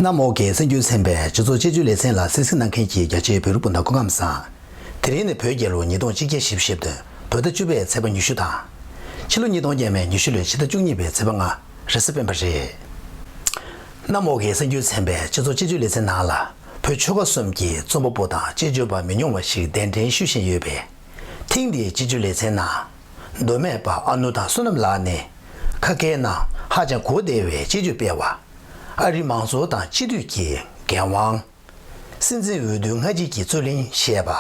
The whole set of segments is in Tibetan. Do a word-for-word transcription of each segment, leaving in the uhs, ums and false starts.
གནམ་འོག་གི་གསར་འགྱུར་ཚན་པའི་སྤྱི་ཚོགས་དཔྱད་བརྗོད་ལེ་ཚན་ལ་གསན་གཟིགས་གནང་མཁན་གྱི་རྒྱ་ཆེའི་བོད་རིགས་སྤུན་ཟླ་སྐུ་ཁམས་བཟང་། དེ་རིང་ནི་བོད་རྒྱལ་ལོ་ཉིས་སྟོང་གཅིག་བརྒྱ་བཞི་བཅུ་ཞེ་བདུན། བོད་ཟླ་བཅུ་པའི་ཚེས་པ་ཉི་ཤུ་དང་། ཕྱི་ལོ་ཉིས་སྟོང་ཉི་ཤུ་ལོའི་ཕྱི་ཟླ་བཅུ་གཉིས་པའི་ཚེས་པ་ལྔ། རེས་གཟའ་སྤེན་པ་རེད། གནམ་འོག་གི་གསར་འགྱུར་ཚན་པའི་སྤྱི་ཚོགས་དཔྱད་བརྗོད་ལེ་ཚན་ནང་ལ། བོད་ཆོལ་ཁ་གསུམ་གྱི་རྩོམ་པ་པོ་དང་དཔྱད་བརྗོད་པ་མི་ཉུང་བ་ཞིག་གདན་འདྲེན་ཞུ་བཞིན་ཡོད་པས། ཐེངས་འདིའི་དཔྱད་བརྗོད་ལེ་ཚན་ནང་། མདོ་སྨད་པ་ཨ་ནུ་དང་བསོད་ནམས་ལགས་ནས། ཁ་སྐད་ནང་ཧ་ཅང་གོ་བདེ་བའི་དཔྱད་བརྗོད་སྤེལ་བ། ཨ་རིའི་མང་གཙོ་དང་སྤྱི་འཐུས་ཀྱི་འགན་དབང་། སྲིད་འཛིན་འོས་བསྡུ་སྔ་རྗེས་ཀྱི་རྩོད་གླེང་ཞེས་པ།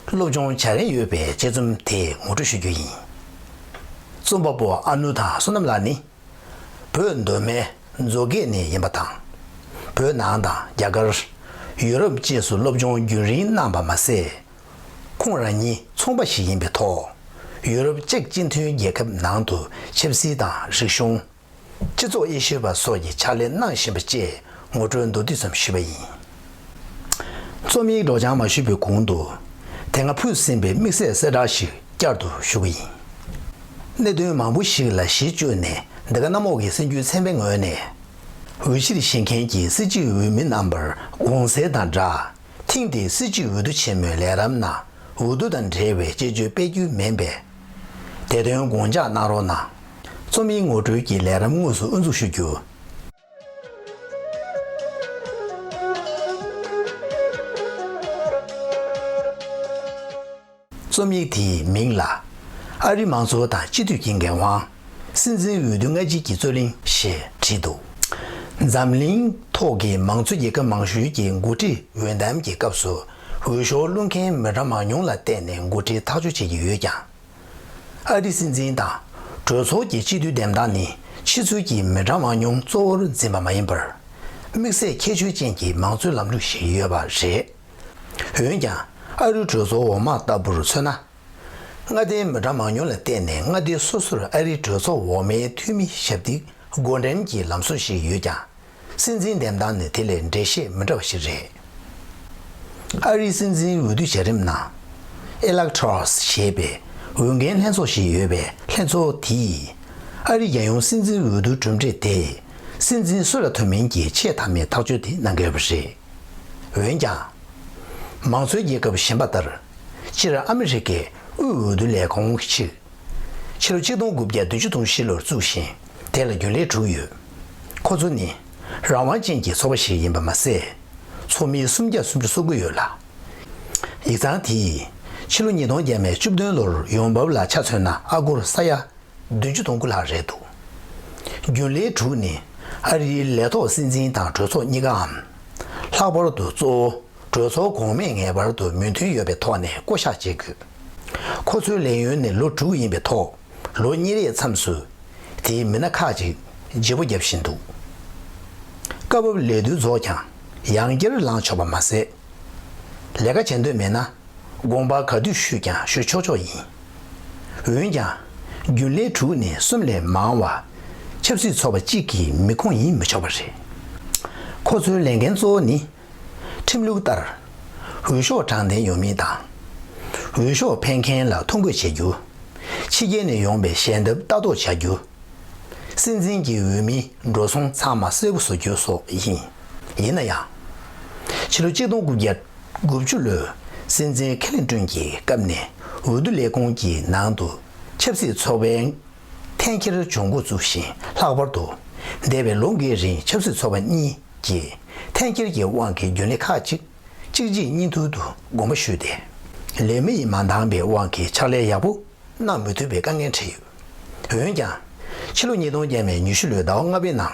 སློབ་སྦྱོང་བྱ་རན་ཡོད་པའི་དཔྱད་རྩོམ་དེ་ངོ་སྤྲོད་ཞུ་རྒྱུ་ཡིན། རྩོམ་པ་པོ་ཨ་ནུ་དང་བསོད་ནམས་ལགས་ནི། བོད་མདོ་སྨད་མཛོད་དགེ་ནས་ཡིན་པ་དང་། བོད་ནང་དང་རྒྱ་གར། ཡུ་རོབ་བཅས་སུ་སློབ་སྦྱོང་རྒྱུན་རིང་གནང་བ་མ་ཟད། ཁོང་རང་ཉིད་ཚོང་པ་ཞིག་ཡིན་པའི་ཐོག་ཡུ་རོབ་ཅེཀ་སྤྱི་མཐུན་རྒྱལ་ཁབ་ནང་དུ་ཆབ་སྲིད་དང་རིག་གཞུང་། སྤྱི་ཚོགས་དབྱེ་ཞིབ་པ་སོགས་ཀྱི་ཕྱག་ལས་གནང་བཞིན་པ་བཅས་ངོ་སྤྲོད་མདོར་བསྡུས་ཙམ་ཞུས་པ་ཡིན། རྩོམ་ཡིག་སྒྲོག་སྦྱང་མ་ཞུས་པའི་གོང་དུ། དེ་སྔ་ཕུལ་ཟིན་པའི་དམིགས་བསལ་གསལ་བསྒྲགས་ཤིག་བསྐྱར་དུ་ཞུ་གི་ཡིན། གནད་དོན་མང་པོ་ཞིག་ལ་གཞི་བཅོལ་ནས། འདི་ག་གནམ་འོག་གི་གསར་འགྱུར་ཚན་པའི་ངོས་ནས། འོས་གཞིར་བཞེངས་མཁན་གྱི་སྲིད་སྤྱིའི་འོས་མི་རྣམ་པར་དགོངས་སེལ་དང་སྦྲགས། ཐེངས་འདིའི་སྲིད་སྤྱིའི་འོས་བསྡུ་ཆེན་མོའི་ལས་རིམ་ནང་འོས་བསྡུ་དང་འབྲེལ་བའི་དཔྱད་བརྗོད་སྤེལ་རྒྱུ་མིན་པས། དེ་དོན་དགོངས་འཇགས་གནང་རོགས་གནང་། རྩོམ་ཡིག་ངོ་སྤྲོད་ཀྱི་ལས་རིམ་དངོས་སུ་དབུ་འཛུགས་ཞུ་རྒྱུ། རྩོམ་ཡིག་དེའི་མིང་ལ། ཨ་རིའི་མང་གཙོ་དང་སྤྱི་འཐུས་ཀྱི་འགན་དབང་། སྲིད་འཛིན་འོས་བསྡུ་སྔ་རྗེས་ཀྱི་རྩོད་གླེང་ཞེས་བྲིས་འདུག་འཛམ་གླིང་ཐོག་གི་མང་གཙོ་རྒྱལ་ཁབ་མང་ཤོས་ཀྱི་འགོ་ཁྲིད་འོས་འདེམས་ཀྱི་སྐབས་སུ། འོས་ཤོག་བླུག་མཁན་མི་གྲངས་མང་ཉུང་ལ་བལྟས་ནས་འགོ་ཁྲིད་ཐག་གཅོད་བྱེད་ཀྱི་ཡོད་ཀྱང་། ཨ་རིའི་སྲིད་འཛིན་དང་གྲོས་ཚོགས་ཀྱི་སྤྱི་འཐུས་འདེམས་སྟངས་ནི། ཕྱི་ཚུལ་གྱི་མི་གྲངས་མང་ཉུང་གཙོ་བོར་འཛིན་པ་མ་ཡིན་པར། དམིགས་བསལ་ཁྱད་ཆོས་ཅན་གྱི་མང་གཙོའི་ལམ་ལུགས་ཤིག་ཡོད་པ་རེད། འོན་ཀྱང་། ཨ་རིའི་གྲོས་ཚོགས་འོག་མ་ལྟ་བུར་མཚོན་ན། མངའ་སྡེའི་མི་གྲངས་མང་ཉུང་ལ་བལྟས་ནས། མངའ་སྡེ་སོ་སོར་ཨ་རིའི་གྲོས་ཚོགས་འོག་མའི་འཐུས་མི་ཞབས་སྟེགས་འགོ་འདྲེན་གྱི་ལམ་སྲོལ་ཞིག་ཡོད་ཀྱང་། སྲིད་འཛིན་འདེམས་སྟངས་ནི་དེ་ལས་འགྲེལ་བཤད་མི་འདྲ་བ་ཞིག་རེད། ཨ་རིའི་སྲིད་འཛིན་འོས་བསྡུ་བྱ་རིམ་ནང་། Electors ཞེས་པའི་འོས་འགན་ལྷན་ཚོགས་ཤིག་ཡོད་པས། ལྷན་ཚོགས་དེས་ཨ་རིའི་རྒྱལ་ཡོངས་སྲིད་འཛིན་འོས་བསྡུ་གྲུབ་འབྲས་དེ། སྲིད་འཛིན་སུ་ལ་ཐོབ་མིན་གྱི་ཆེས་མཐའ་མའི་ཐག་གཅོད་དེ་གནང་གི་ཡོད་པ་རེད། འོན་ཀྱང་། མང་གཙོའི་རྒྱལ་ཁབ་གཞན་པ་ལྟར། སྤྱིར་ཨ་མི་རི་ཀའི་དབུས་འོས་བསྡུ་ལས་ཁུངས་གཅིག་ཕྱི་ལོ་ཆིག་སྟོང་དགུ་བརྒྱ་བདུན་ཅུ་དོན་བཞི་ལོར་བཙུགས་ཤིང་། དེ་ལ་རྒྱུན་ལས་དྲུག་ཡོད། ཁོ་ཚོ་ནི་རང་དབང་ཅན་གྱི་ཚོགས་པ་ཞིག་ཡིན་པ་མ་ཟད། ཚོགས་མི་སུམ་བརྒྱ་སུམ་ཅུ་སོ་དགུ་ཡོད་ལ། ཡིག་ཚང་དེས་ཕྱི་ལོ་ཉིས་སྟོང་བརྒྱ་མེད་བཅུ་བདུན་ལོར་ཡོང་འབབ་ལ་ཆ་མཚོན་ན། ཨ་སྒོར་ས་ཡ་བདུན་ཅུ་དོན་དགུ་ལྷག་རེད་འདུག་རྒྱུན་ལས་དྲུག་ནི་ཨ་རིའི་ལས་ཐོག་སྲིད་འཛིན་དང་གྲོས་ཚོགས་གཉིས་ཀའམ། ལྷག་པར་དུ་གཙོ་བོ། གྲོས་ཚོགས་གོང་མས་ངེས་པར་དུ་མོས་མཐུན་ཡོད་པའི་ཐོག་ནས་བསྐོ་བཞག་བྱེད་དགོས། ཁོ་ཚོའི་ལས་ཡུན་ནི་ལོ་དྲུག་ཡིན་པའི་ཐོག་ལོ་གཉིས་རེའི་མཚམས་སུ། དེའི་མི་སྣ་ཁག་ཅིག་བརྗེ་པོ་བརྒྱབ་བཞིན་འདུག་སྐབས་བབ་ལས་དུས་རྫོགས་ཀྱང་ཡང་བསྐྱར་ལངས་ཆོག་པ་མ་ཟད། ལས་ཀ་བྱེད་འདོད་མེད་ན། དགོངས་པ་ག་དུས་ཞུས་ཀྱང་ཞུ་ཆོག་ཆོག་ཡིན། འོན་ཀྱང་། རྒྱུན་ལས་དྲུག་ནས་གསུམ་ལས་མང་བ། ཆབ་སྲིད་ཚོགས་པ་གཅིག་གི་མི་ཁོངས་ཡིན་མི་ཆོག་པ་རེད། ཁོ་ཚོའི་ལས་འགན་གཙོ་བོ་ནི། ཁྲིམས་ལུགས་ལྟར། འོས་ཤོག་དྲང་བདེན་ཡོད་མིན་དང་། འོས་ཤོག་འཕེན་མཁན་ལ་ཐོ་འགོད་བྱེད་རྒྱུ། ཕྱི་རྒྱལ་ནས་ཡོང་པའི་ཞལ་འདེབས་ལྟ་རྟོག་བྱ་རྒྱུ། སྲིད་འཛིན་གྱི་འོས་མིའི་འགྲོ་སོང་ཚང་མ་གསལ་པོ་བཟོ་རྒྱུ་སོགས་ཡིན། ཡིན་ན་ཡང་། ཕྱི་ལོ་ཆིག་སྟོང་དགུ་བརྒྱ་དགུ་བཅུ་ལོའི་སྲིད་འཛིན་ཁེ་ལིན་ཏོན་གྱི་སྐབས་ནས་འོས་བསྡུ་ལས་ཁུངས་ཀྱི་ནང་དུ་ཆབ་སྲིད་ཚོགས་པའི་འཐེན་འཁྱེར་བྱུང་འགོ་བཙུགས་ཤིང་། ལྷག་པར་དུ་འདས་པའི་ལོ་འགའི་རིང་ཆབ་སྲིད་ཚོགས་པ་གཉིས་ཀྱི་འཐེན་འཁྱེར་གྱི་དབང་གིས་རྒྱུན་ལས་ཁག་ཅིག་གཅིག་རྗེས་གཉིས་མཐུད་དུ་དགོངས་པ་ཞུས་ཏེ། ལས་མི་ཡིས་མ་འདང་པའི་དབང་གིས་ཕྱག་ལས་ཡག་པོ་གནང་མི་ཐུབ་པའི་དཀའ་ངལ་འཕྲད་ཡོད། འོན་ཀྱང་། ཕྱི་ལོ་ཉིས་སྟོང་བརྒྱ་མེད་ཉི་ཤུ་ལོའི་ཟླ་བ་ལྔ་པའི་ནང་།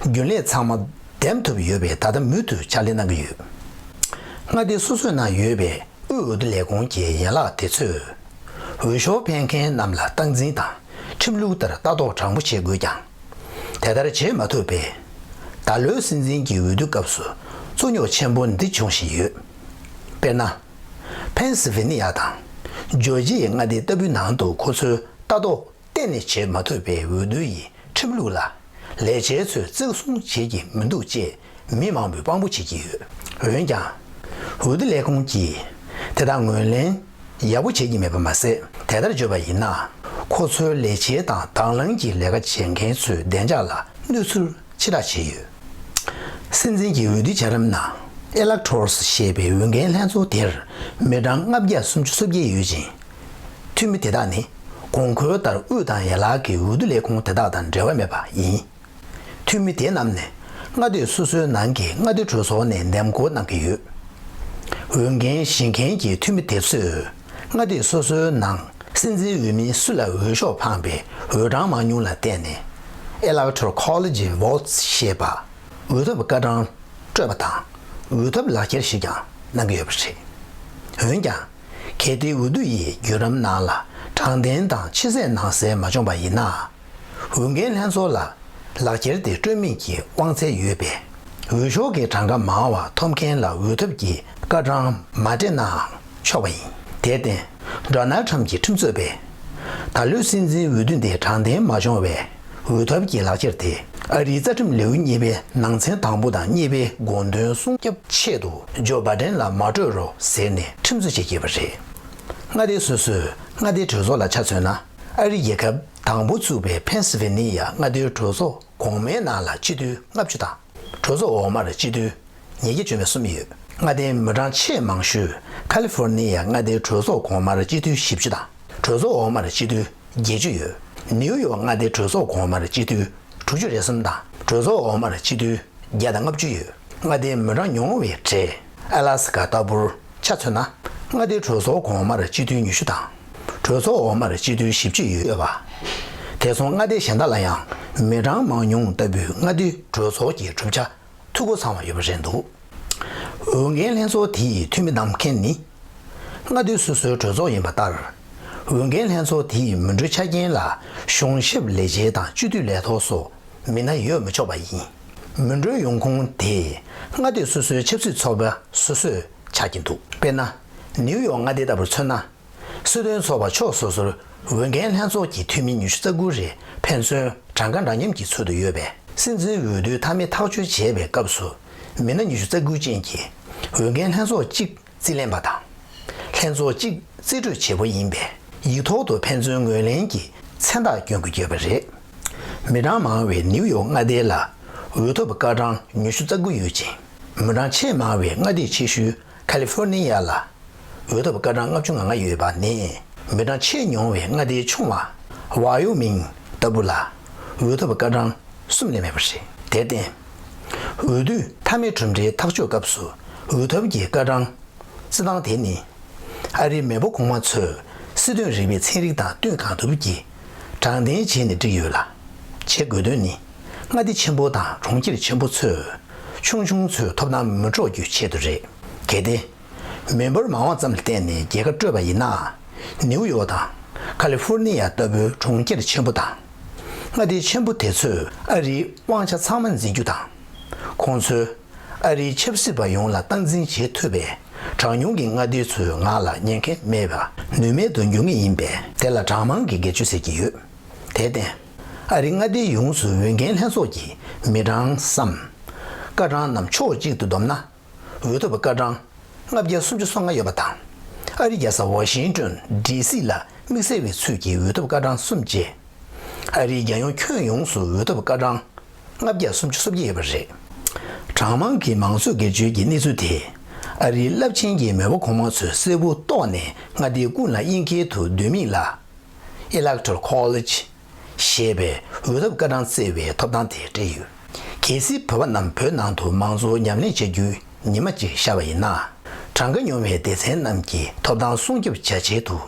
རྒྱུན་ལས་ཚང་མ་འདེམས་ཐུབ་ཡོད་པས། ད་ལྟ་མུ་མཐུད་ཕྱག་ལས་གནང་གི་ཡོད། མངའ་སྡེ་སོ་སོའི་ནང་ཡོད་པའི་དབུས་འོས་བསྡུ་ལས་ཁུངས་ཀྱི་ཡན་ལག་དེ་ཚོས། འོས་ཤོག་འཕེན་མཁན་རྣམས་ལ་སྟངས་འཛིན་དང་ཁྲིམས་ལུགས་ལྟར་ལྟ་རྟོག་དྲང་པོ་བྱེད་དགོས་ཀྱང་། དེ་ལྟར་བྱེད་མ་ཐུབ་པས། ད་ལོའི་སྲིད་འཛིན་གྱི་འོས་བསྡུ་སྐབས་སུ་རྩོད་རྙོག་ཆེན་པོ་འདི་བྱུང་བཞིན་ཡོད། དཔེར་ན། ཕེན་སི་ཝེ་ནི་ཡ་དང་ཇོར་ཇི་ཡའི་མངའ་སྡེ་ལྟ་བུའི་ནང་དུ་ཁོ་ཚོས་ལྟ་རྟོག་གཏན་ནས་བྱེད་མ་ཐུབ་པའི་འོས་བསྡུ་ཡི་ཁྲིམས་ལུགས་ལ་ལས་བྱེད་ཚོས་བརྩི་སྲུང་བྱེད་ཀྱི་མི་འདུག་ཅེས་མི་མང་པོས་དཔང་པོ་བྱེད་ཀྱི་ཡོད། འོན་ཀྱང་། འོས་བསྡུ་ལས་ཁུངས་ཀྱིས་དེ་དག་ངོས་ལེན་ཡག་པོ་བྱེད་ཀྱི་མེད་པ་མ་ཟད། དེ་ལྟར་བརྗོད་པ་ཡིན་ན། ཁོ་ཚོའི་ལས་བྱེད་དང་དང་བླངས་ཀྱིས་ལས་ཀ་བྱེད་མཁན་ཚོའི་བདེ་འཇགས་ལ་གནོད་ཚུལ་ཆེ་དྲགས་བྱས་ཡོད། སྲིད་འཛིན་གྱི་འོས་བསྡུའི་བྱ་རིམ་ནང་། Electors ཞེས་པའི་འོས་འགན་ལྷན་ཚོགས་དེར་མི་གྲངས་ལྔ་བརྒྱ་སུམ་ཅུ་སོ་བརྒྱད་ཡོད་ཅིང་། འཐུས་མི་དེ་དག་ནི་གོང་འཁོད་ལྟར་དབུས་དང་ཡན་ལག་གི་འོས་བསྡུ་ལས་ཁུངས་དེ་དག་དང་འབྲེལ་བ་མེད་པ་ཡིན། འཐུས་མི་དེ་རྣམས་ནི་མངའ་སྡེ་སོ་སོའི་ནང་གི་མངའ་སྡེ་གྲོས་ཚོགས་ནས་འདེམས་བསྐོ་གནང་གི་ཡོད། འོས་འགན་བཞེས་མཁན་གྱི་འཐུས་མི་དེ་ཚོས་མངའ་སྡེ་སོ་སོའི་ནང་སྲིད་འཛིན་འོས་མི་སུ་ལ་འོས་ཤོག་འཕངས་པའི་འོས་གྲངས་མང་ཉུང་ལ་བལྟས་ནས། Electoral College Votes ཞེས་པ། འོས་ཐོབ་སྐར་གྲངས་སྤྲོད་པ་དང་། འོས་ཐོབ་ལག་འཁྱེར་ཞིག་ཀྱང་གནང་གི་ཡོད་པ་རེད། འོན་ཀྱང་། གལ་ཏེ་འོས་བསྡུ་ཡི་བརྒྱུད་རིམ་ནང་ལ་དྲང་བདེན་དང་ཕྱི་གསལ་ནང་གསལ་མ་བྱུང་བ་ཡིན་ན། འོས་འགན་ལྷན་ཚོགས་ལ་ལག་འཁྱེར་དེ་སྤྲོད་མིན་གྱི་དབང་ཚད་ཡོད་པས། འོས་ཤོག་གི་གྲངས་ཀ་མང་བ་ཐོབ་མཁན་ལ་འོས་ཐོབ་ཀྱི་སྐར་གྲངས་མ་སྤྲད་ནའང་ཆོག་པ་ཡིན། དེར་བརྟེན། Donald Trump གྱི་ཁྲིམས་རྩོད་པས། ད་ལོའི་སྲིད་འཛིན་འོས་བསྡུ་འདི་དྲང་བདེན་མ་བྱུང་བས། འོས་ཐོབ་ཀྱི་ལག་འཁྱེར་དེ་ཨ་རིའི་རྩ་ཁྲིམས་ལེའུ་གཉིས་པའི་ནང་ཚན་དང་པོ་དང་གཉིས་པའི་དགོངས་དོན་སྲུང་སྐྱོབ་ཆེད་དུ་ཇོ་བྷ་ཌེན་ལ་མ་སྤྲོད་རོགས་ཟེར་ནས་ཁྲིམས་རྩོད་བྱེད་ཀྱི་ཡོད་པ་རེད། མངའ་སྡེ་སོ་སོའི་མངའ་སྡེ་གྲོས་ཚོགས་ལ་ཆ་མཚོན་ན། ཨ་རི་རྒྱལ་ཁབ་དང་པོ་ཚུགས་པའི་ཕེན་སི་ཝེ་ནི་ཡ་མངའ་སྡེའི་གྲོས་ཚོགས་གོང་མའི་ནང་ལ་སྤྱི་འཐུས་ལྔ་བཅུ་དང་། གྲོས་ཚོགས་འོག་མར་སྤྱི་འཐུས་ཉིས་བརྒྱ་བཅུ་མེད་གསུམ་ཡོད། མངའ་སྡེའི་མི་གྲངས་ཆེས་མང་ཤོས་ཁ་ལི་ཧྥོར་ནི་ཡ་མངའ་སྡེའི་གྲོས་ཚོགས་གོང་མར་སྤྱི་འཐུས་བཞི་བཅུ་དང་། གྲོས་ཚོགས་འོག་མར་སྤྱི་འཐུས་བརྒྱད་ཅུ་ཡོད། ནིའུ་ཡོག་མངའ་སྡེའི་གྲོས་ཚོགས་གོང་མར་སྤྱི་འཐུས་དྲུག་ཅུ་རེ་གསུམ་དང་། གྲོས་ཚོགས་འོག་མར་སྤྱི་འཐུས་བརྒྱ་དང་ལྔ་བཅུ་ཡོད། མངའ་སྡེའི་མི་གྲངས་ཉུང་བའི་གྲས་ཨ་ལ་སི་ཀ་ལྟ་བུར་ཆ་མཚོན་ན། མངའ་སྡེའི་གྲོས་ཚོགས་གོང་མར་སྤྱི་འཐུས་ཉི་ཤུ་དང་། གྲོས་ཚོགས་འོག་མར་སྤྱི་འཐུས་བཞི་བཅུ་ཡོད་པ། དེ་མཚུངས་མངའ་སྡེ་གཞན་དག་ལ་ཡང་མི་གྲངས་མང་ཉུང་ལྟ་བུའི་མངའ་སྡེའི་གྲོས་ཚོགས་ཀྱི་གྲུབ་ཆ་འཐུས་སྒོ་ཚང་བ་ཡོད་པ་རེད་འདུག་འོས་འགན་ལྷན་ཚོགས་དེའི་འཐུས་མི་བདམས་མཁན་ནི། མངའ་སྡེ་སོ་སོའི་གྲོས་ཚོགས་ཡིན་པ་ལྟར། འོས་འགན་ལྷན་ཚོགས་དེའི་མི་འགྲོའི་ཆ་རྐྱེན་ལ་གཞུང་ཞབས་ལས་བྱེད་དང་སྤྱི་འཐུས་ལས་ཐོག་སོགས་མི་སྣ་ཡོད་མི་ཆོག་པ་ཡིན། མི་འགྲོའི་ཡོང་ཁུངས་དེ་མངའ་སྡེ་སོ་སོའི་ཆབ་སྲིད་ཚོགས་པ་སོ་སོས་ཆགས་ཀྱིན་འདུག་དཔེར་ན། ནིའུ་ཡོག་མངའ་སྡེ་ལྟ་བུར་མཚོན་ན། སྲིད་དོན་ཚོགས་པ་ཕྱོགས་སོ་སོར་འོས་འགན་ལྷན་ཚོགས་ཀྱི་འཐུས་མི་ཉི་ཤུ་རྩ་དགུ་རེ་ཕན་ཚུན་གྲངས་ཀ་འདྲ་མཉམ་གྱི་ཚུལ་དུ་ཡོད་པས། སྲིད་འཛིན་འོས་བསྡུའི་མཐའ་མའི་ཐག་གཅོད་བྱེད་པའི་སྐབས་སུ། མི་སྣ་ཉི་ཤུ་རྩ་དགུ་ཅན་གྱི་འོས་འགན་ལྷན་ཚོགས་གཅིག་རྩིས་ལེན་པ་དང་། ལྷན་ཚོགས་གཅིག་རྩིས་སྤྲོད་བྱེད་པོ་ཡིན་པས། ཡིག་ཐོག་ཏུ་ཕན་ཚུན་ངོས་ལེན་གྱི་མཚན་རྟགས་སྐྱོན་དགོས་ཀྱི་ཡོད་པ་རེད། མི་གྲངས་མང་བའི་ནིའུ་ཡོག་མངའ་སྡེ་ལ་འོས་ཐོབ་སྐར་གྲངས་ཉི་ཤུ་རྩ་དགུ་ཡོད་ཅིང་། མི་གྲངས་ཆེས་མང་བའི་མངའ་སྡེ་ཆེ་ཤོས་ཁ་ལི་ཧྥོར་ནི་ཡ་ལ། འོས་ཐོབ་སྐར་གྲངས་ལྔ་བཅུ་ང་ལྔ་ཡོད་པ་ནས། མི་གྲངས་ཆེས་ཉུང་བའི་མངའ་སྡེ་ཆུང་བ་Wyoming ལྟ་བུ་ལ་འོས་ཐོབ་སྐར་གྲངས་གསུམ་ལས་མེད་པ་རེད། དེར་བརྟེན། འོས་བསྡུའི་མཐའ་མའི་གྲུབ་འབྲས་ཐག་གཅོད་སྐབས་སུ་འོས་ཐོབ་ཀྱི་སྐར་གྲངས་རྩི་སྟངས་དེ་ནི། ཨ་རིའི་མེས་པོ་གོང་མ་ཚོས་སྲིད་དོན་རིག་པའི་ཚན་རིག་དང་བསྟུན་གང་ཐུབ་ཀྱིས་དྲང་བདེན་བྱས་ནས་བསྒྲིགས་ཡོད་ལ། བྱེད་དགོས་དོན་ནི། མངའ་སྡེ་ཆེན་པོ་དང་གྲོང་ཁྱེར་ཆེན་པོ་ཚོས་ཆུང་ཆུང་ཚོའི་ཐོབ་ཐང་མི་འཕྲོག་རྒྱུའི་ཆེད་དུ་རེད། གལ་ཏེ། མི་འབོར་མང་བ་ཙམ་ལ་བརྟེན་ནས་རྒྱལ་ཁ་སྤྲོད་པ་ཡིན་ན། ནིའུ་ཡོག་དང་ཁ་ལི་ཧྥོར་ནི་ཡ་ལྟ་བུའི་གྲོང་ཁྱེར་ཆེན་པོ་དང་། མངའ་སྡེ་ཆེན་པོ་དེ་ཚོས་ཨ་རིའི་དབང་ཆ་ཚང་མ་འཛིན་རྒྱུ་དང་། ཁོང་ཚོས་ཨ་རིའི་ཆབ་སྲིད་པ་ཡོངས་ལ་སྟངས་འཛིན་བྱེད་ཐུབ་པའི་གྲངས་ཉུང་གི་མངའ་སྡེ་ཚོའི་ངག་ལ་ཉེན་ཁ་མེད་པ་ནུས་མེད་དུ་འགྱུར་ངེས་ཡིན་པས། དེ་ལ་གྲངས་མང་གི་སྒེར་གཅོད་ཟེར་གྱི་ཡོད། དེར་བརྟེན། ཨ་རིའི་མངའ་སྡེ་ཡོངས་སུ་འོས་འགན་ལྷན་ཚོགས་ཀྱི་མི་གྲངས་སམ། སྐར་གྲངས་རྣམས་ཕྱོགས་གཅིག་ཏུ་བསྡོམས་ན། འོས་ཐོབ་སྐར་གྲངས་ལྔ་བརྒྱ་སུམ་ཅུ་སོ་ལྔ་ཡོད་པ་དང་། ཨ་རིའི་རྒྱལ་ས་ཝ་ཤིང་ཏོན་ཌི་སི་ལ་དམིགས་བསལ་བའི་ཚུལ་གྱིས་འོས་ཐོབ་སྐར་གྲངས་གསུམ་བཅས། ཨ་རིའི་རྒྱལ་ཡོངས་ཁྱོན་ཡོངས་སུ་འོས་ཐོབ་སྐར་གྲངས་ལྔ་བརྒྱ་སུམ་ཅུ་སོ་བརྒྱད་ཡོད་པ་རེད། གྲངས་མང་གི་མང་གཙོ་སྒེར་གཅོད་ཀྱི་གནས་ཚུལ་དེས། ཨ་རིའི་རླབས་ཆེན་གྱི་མེས་པོ་གོང་མ་ཚོས་གསལ་པོ་རྟོགས་ནས་མངའ་སྡེ་ཀུན་ལ་དབྱིན་སྐད་དུ་ལྡོད་མིང་ལ། Electoral College ཞེས་པའི་འོས་ཐོབ་སྐར་གྲངས་བརྩི་བའི་ཐོབ་ཐང་དེ་སྤྲད་ཡོད། གལ་སྲིད་བོད་པ་རྣམས་བོད་ནང་དུ་མང་གཙོ་ཉམས་ལེན་བྱ་རྒྱུའི་ཉི་མ་གཅིག་ཤར་བ་ཡིན་ན། གྲངས་ཀ་ཉུང་བའི་སྡེ་ཚན་རྣམས་ཀྱི་ཐོབ་ཐང་སྲུང་སྐྱོབ་བྱ་ཆེད་དུ།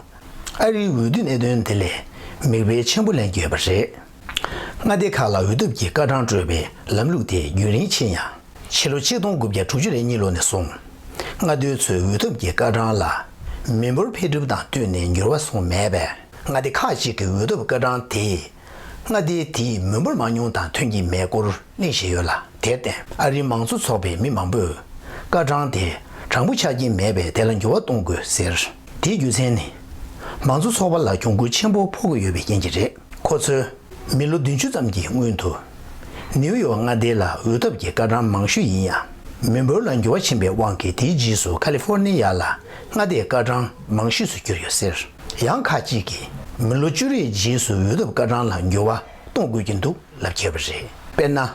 ཨ་རིའི་འོས་བསྡུ་གནད་དོན་དེ་ལས་མིག་དཔེ་ཆེན་པོ་ལེན་གྱི་ཡོད་པ་རེད། མངའ་སྡེ་ཁག་ལ་འོས་ཐོབ་ཀྱི་སྐར་གྲངས་སྤྲོད་པའི་ལམ་ལུགས་དེ་རྒྱུན་རིང་ཕྱིན་ཡང་། ཕྱི་ལོ་ཆིག་སྟོང་དགུ་བརྒྱ་དྲུག་ཅུ་རེ་གཉིས་ལོ་ནས་བཟུང་། མངའ་སྡེ་ཚོས་འོས་ཐོབ་ཀྱི་སྐར་གྲངས་ལ་མི་འབོར་འཕེལ་འགྲིབ་དང་བསྟུན་ནས་འགྱུར་བ་སོང་མེད་པས། མངའ་སྡེ་ཁག་ཅིག་གི་འོས་ཐོབ་སྐར་གྲངས་དེས་མངའ་སྡེ་དེའི་མི་འབོར་མང་ཉུང་དང་མཐུན་གྱི་མེད་སྐོར་གླེང་བཞིན་ཡོད་ལ། དེར་བརྟེན། ཨ་རིའི་མང་གཙོ་ཚོགས་པའི་མི་མང་པོས་སྐར་གྲངས་དེ་དྲང་པོ་ཆགས་ཀྱི་མེད་པས། དེ་ལ་འགྱུར་བ་གཏོང་དགོས་ཟེར། དེའི་རྒྱུ་མཚན་ནི། མང་གཙོ་ཚོགས་པ་ལ་གྱོང་གུན་ཆེན་པོ་ཕོག་གི་ཡོད་པའི་རྐྱེན་གྱིས་རེད། ཁོ་ཚོས། མི་ལོ་བདུན་ཅུ་ཙམ་གྱི་སྔོན་དུ། ནིའུ་ཡོག་མངའ་སྡེ་ལ་འོས་ཐོབ་ཀྱི་སྐར་གྲངས་མང་ཤོས་ཡིན་ཡང་། མི་འབོར་ལ་འགྱུར་བ་ཕྱིན་པའི་དབང་གིས། དེའི་རྗེས་སུ་ཁ་ལི་ཧྥོར་ནི་ཡ་ལ་མངའ་སྡེའི་སྐར་གྲངས་མང་ཤོས་སུ་གྱུར་ཡོད་ཟེར། ཡང་ཁག་ཅིག་གིས། མི་ལོ་བཅུ་རེའི་རྗེས་སུ་འོས་ཐོབ་སྐར་གྲངས་ལ་འགྱུར་བ་གཏོང་དགོས་ཀྱི་འདུག་ལབ་ཀྱི་ཡོད་པ་རེད། དཔེར་ན།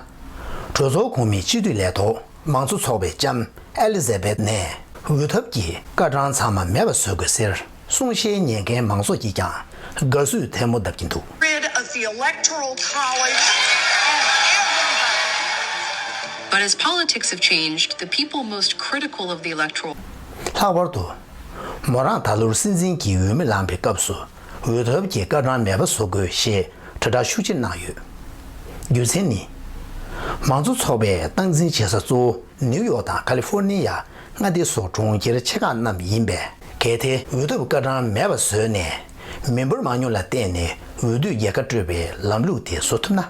གྲོས་ཚོགས་གོང་མའི་སྤྱི་འཐུས་ལས་ཐོག་མང་གཙོ་ཚོགས་པའི་ལྕམ་ཨེ་ལི་ཛེ་བེད་ནས་འོས་ཐོབ་ཀྱི་བཀའ་གྲངས་ཚང་མ་མེད་པ་བཟོ་དགོས་ཟེར་གསུང་བཤད་ཉན་མཁན་མང་ཚོགས་ཀྱིས་ཀྱང་དགའ་བསུའི་ཐལ་མོ་བརྡབས་ཀྱིན་འདུག Rid of the electoral college and everybody. But as politics have changed, the people most critical of the electoral ལྷག་པར་དུ། མོ་རང་ད་ལོར་སྲིད་འཛིན་གྱི་འོས་མི་ལངས་པའི་སྐབས་སུ་འོས་ཐོབ་ཀྱི་བཀའ་གྲངས་མེད་པ་བཟོ་དགོས་ཞེས་དྲིལ་བསྒྲགས་ཤུགས་ཆེར་གནང་ཡོད། རྒྱུ་མཚན་ནི། མང་གཙོ་ཚོགས་པའི་སྟངས་འཛིན་བྱེད་ས་གཙོ་བོ་ནིའུ་ཡོག་དང་ཁ་ལི་ཧྥོར་ནི་ཡ་མངའ་སྡེ་སོགས་གྲོང་ཁྱེར་ཆེ་ཁག་རྣམས་ཡིན་པས། གལ་ཏེ་འོས་ཐོབ་བཀའ་གྲངས་མེད་པ་བཟོས་ནས་མི་འབོར་མང་ཉུང་ལ་བརྟེན་ནས་འོས་བསྡུའི་རྒྱལ་ཁ་སྤྲོད་པའི་ལམ་ལུགས་དེ་བཟོ་ཐུབ་ན།